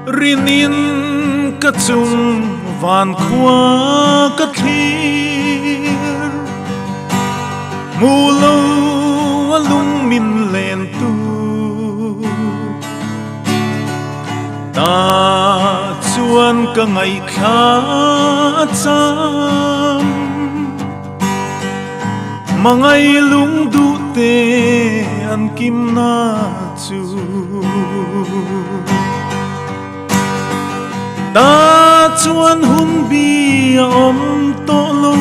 Rinin ka chung van khua ka thlir. Hmu lo a lung min len tu. Ta chuan ka ngaihthla a cham. Mangai lung duh te an kimna chu. Ta chuan hun bi a awm tawh lo,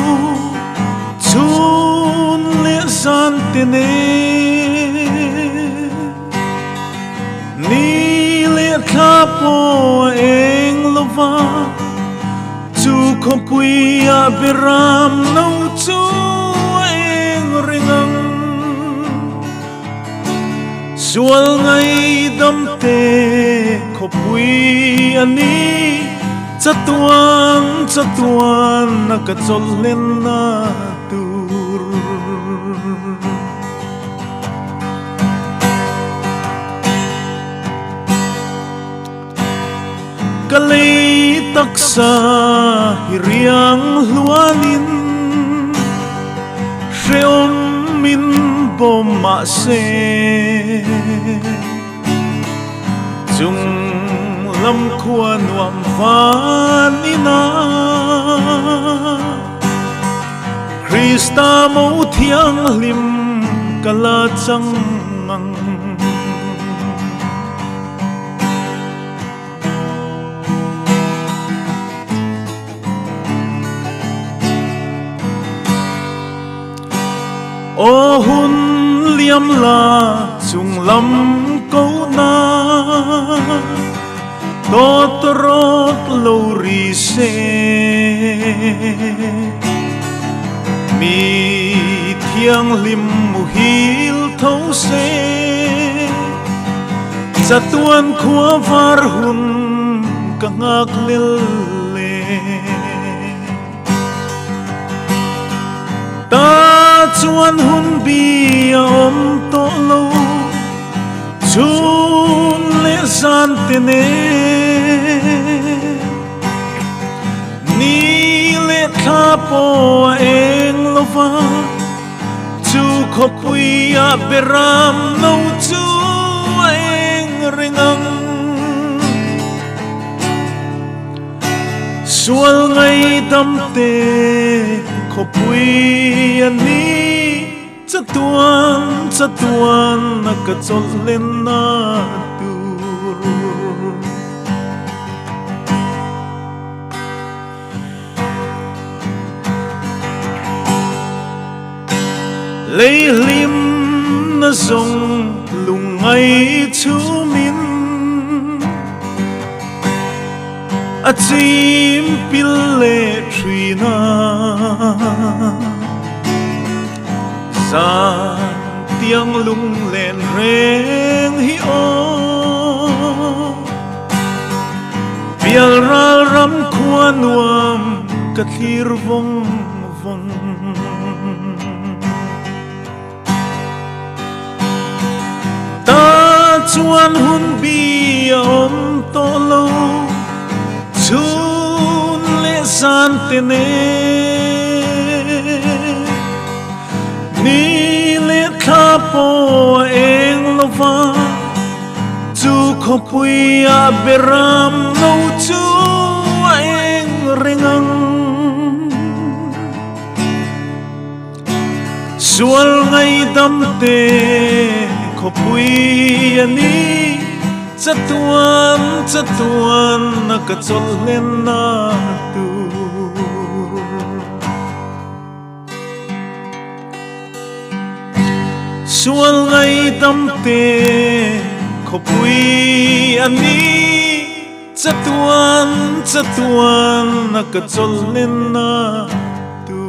chhun leh zan te nen. Ni leh thla pawh a eng lo va, chu khawpui a beram no chu a eng reng ang. Sual ngaidam te khawpui a ni, chatuan chatuan a ka chawlh hlenna tur. Ka lei taksa hi riang hluanin hrehawm min bawm mahse chung lam khua nuam van ina Krista mo thianghlim ka la chang ang. Aw hun liam la chung lam ko na tawtawrawt lo ri se mi thianghlim muhil tho se Chatuan khua var hun ka nghak lel le. Ta chuan hun bi a awm tawh lo, chhun leh zan te nen. Ni leh thla pawh a eng lo va. Chu khawpui a beram no chu a eng reng ang. Sual ngaidam te khawpui a ni, chatuan chatuan a ka chawlh lenna tur. Lei hlim na zawng lungngai chhumin a chim pil leh thin a. Zan tiang lunglen reng hi aw. Pial ral ram khua nuam ka thlir vawng vawng. Ta chuan hun bi a awm tawh lo, chhun leh zan te nen. Ni leh thla pawh a eng lo va. Chu khawpui a beram no chu a eng reng ang. Sual ngaidam te khawpui a ni, chatuan chatuan a ka chawlh hlenna tur. Sual ngaidam te khawpui a ni, chatuan chatuan a ka chawlh hlenna tur.